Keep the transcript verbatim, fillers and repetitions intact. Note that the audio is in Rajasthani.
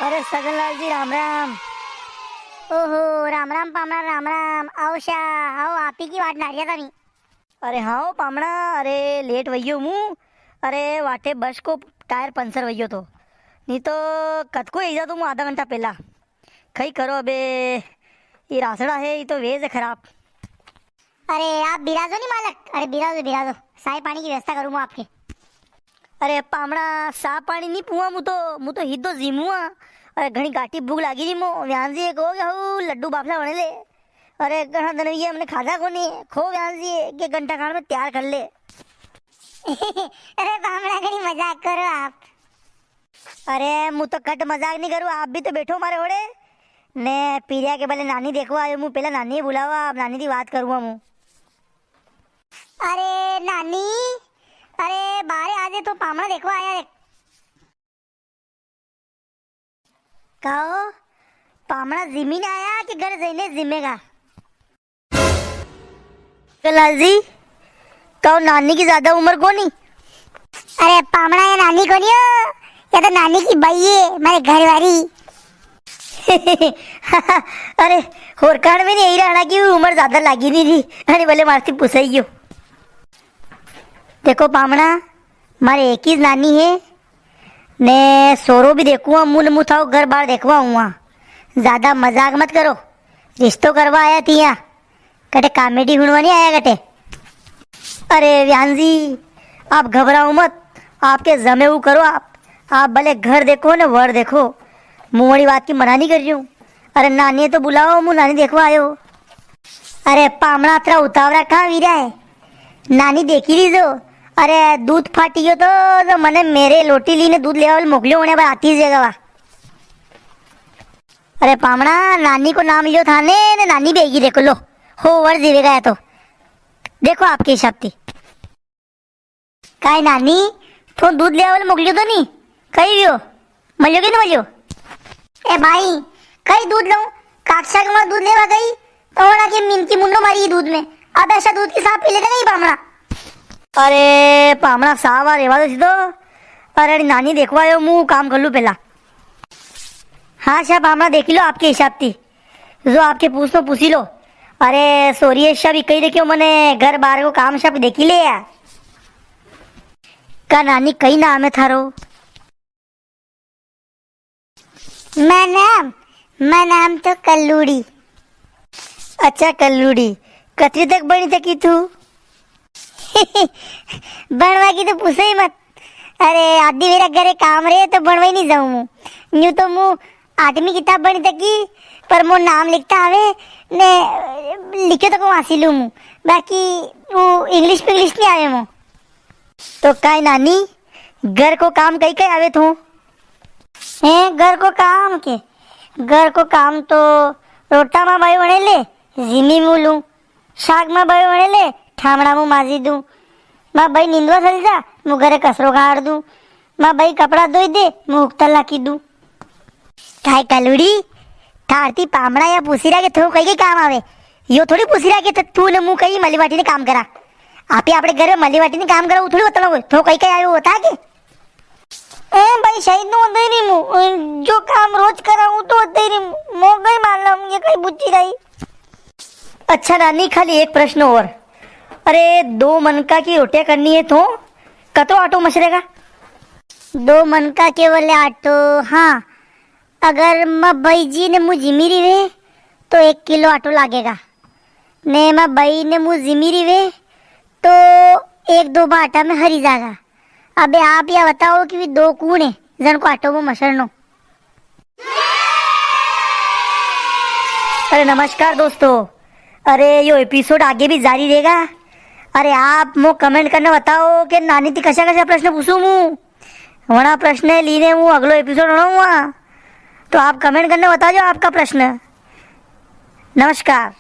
अरे सगनलाल जी, राम राम। ओहो, राम राम पामणा, राम राम। आओ शा, आओ, आप ही की वाट नारिया था नी। अरे हाँ ओ पामणा, अरे लेट वइयो मु। अरे वाटे बस को टायर पंचर वइयो तो, नी तो कद को ही जातो मु आधा घंटा पहला। खई करो अबे, ये रासड़ा है, ये तो वेज है खराब। अरे आप बिराजो नी मालक, अरे बिराजो, बिराजो, साय पानी की व्यवस्था करूँ मु आपके। अरे पामणा, सा पानी नी पुआ मु तो, मु तो हिदो जीमुआ। अरे घणी गाटी भूख लागी री मो, व्यान जी को हो गया हो लड्डू बाफला बने ले। अरे घणा दिन ये हमने खाधा कोनी, खो व्यान जी के घंटा खान में तैयार कर ले। अरे पामणा, घणी मजाक करो आप। अरे मु तो कट मजाक नी करूँ, आप भी तो बैठो मारे होड़े। ने पीरिया के बले नानी देखवा आयो, मु पहला नानी बुलावा, आप नानी की बात करूँगा मु। अरे नानी, अरे बारे आजे तो पामणा देखवा आया रे। कहो, पामणा जिमी ने आया कि घर जईने जिमेगा? लाल जी, कहो नानी की ज्यादा उम्र कोनी? अरे पामणा, ये नानी कोनी हो, या तो नानी की बई है, मारे घरवाली। अरे होरकाण में नी यही रहना की उम्र ज्यादा लागी नी री, अरे भले मारती पुसाई गयो। देखो पामणा, मारे एक ही नानी है, ने सोरो भी देखूँ मु, ने मु थाओ घर बार देखवा हुआ। ज्यादा मजाक मत करो, रिश्तो करवा आया थी यहाँ, कटे comedy हुणवा नी आया कटे। अरे व्यान जी, आप घबराओ मत, आपके जमे वो करो आप, आप भले घर देखो ने वर देखो, मु वाली बात की मना नी कर री हूँ। अरे नानी तो बुलाओ, मु नानी देखवा आयो। अरे पामणा, अतरा उतावरा कहाँ वीरा है, नानी देखी लीजो। अरे दूध फाटी गयो तो, तो मने मेरे लोटी लीने दूध लेवा वाले मोकलियो होने पर आती जगह वा। अरे पामणा, नानी को नाम लियो थाने ने नानी बेगी देखो लो, हो वर जीवेगा या तो। देखो आपके हिसाब थी। काई नानी, थो दूध लेवा वाले मोकलियो तो नी? कई वियो? मलियो के नी मलियो? ए भाई, कई दूध लऊं? काक्षा के मैं दूध लेवा गई, तो ओड़ा के मिनकी मुंडो मारी दूध में। अब ऐसा दूध की साफ पी लेते नहीं पामणा। अरे, पामणा सावा रेवा दो सीधो। अरे, अरे, नानी देखवा आयो, मु काम कर लूं पहला। हाँ, शा पामणा देखी लो आपके हिसाब थी। जो आपके पूछनो पूछी लो। अरे सोरी, ऐसा भी कही देखियो मने घर बार को काम सब देखी ले यार। का नानी, कई नाम है थारो? मैं नाम, मैं नाम तो कल्लूड़ी। अच्छा कल्लूड़ी, कतरी तक बणी थकी तू? भणवा की तो पूछो ही मत। अरे, आदि मेरा घरे काम रे तो भणवा ही नी जाऊं मु। न्यू तो मु आठवीं किताब भणी थकी, पर मो नाम लिखता आवे ने लिख्यो तो को वासी लूं मु। बाकी वो English पिंग्लिश नी आवे मो। तो काई नानी, घर को काम कई कई आवे थू? हैं, घर को काम के? घर को काम तो रोटा मा बाई वणे ले, जीमी मु लूं। शाक मा बाई वणे ले, ठामड़ा मु माजी दूं। मा बाई नींदवा चल जा, मु घरे कसरो काड़ दूं। मा बाई कपड़ा धोई दे, मु उकतल लाकी दूं। काय कलुड़ी, थारती पामड़ा या पूसी रा के थो कई के काम आवे? यो थोड़ी पूसी रा के थ-, तू ने मु कई मलीवाटी ने काम करा। आपे आपड़े घर में मलीवाटी ने काम करा, वो थोड़ी बतला हो। थो कई के आयो होता के? ए भाई, शायद नो दे री मु, जो काम रोज करा हूँ तो दे री मु। मो गई मालूम ये कई बुच्ची रही। अच्छा नानी, खाली एक प्रश्न और। अरे, दो मनका की रोटियां करनी है तो कतरो आटो मसरेगा? दो मनका के वाले आटो, हाँ, अगर मां बई जी ने मु जिमी री वे, तो एक किलो आटो लागेगा। ने मां बई ने मु जिमी री वे, तो एक दो बा आटा में हरी जागा। अबे आप या बताओ कि वी दो कूण है, जण को आटो मो मसरनो? अरे नमस्कार दोस्तों, अरे यो episode आगे भी जारी रहेगा। अरे आप मो comment करने बताओ कि नानी थी कशा कशा प्रश्न पूछूं मु, वणा प्रश्न लीने मु अगलो episode बनाऊंगा, तो आप comment करने बताजो आपका प्रश्न। नमस्कार।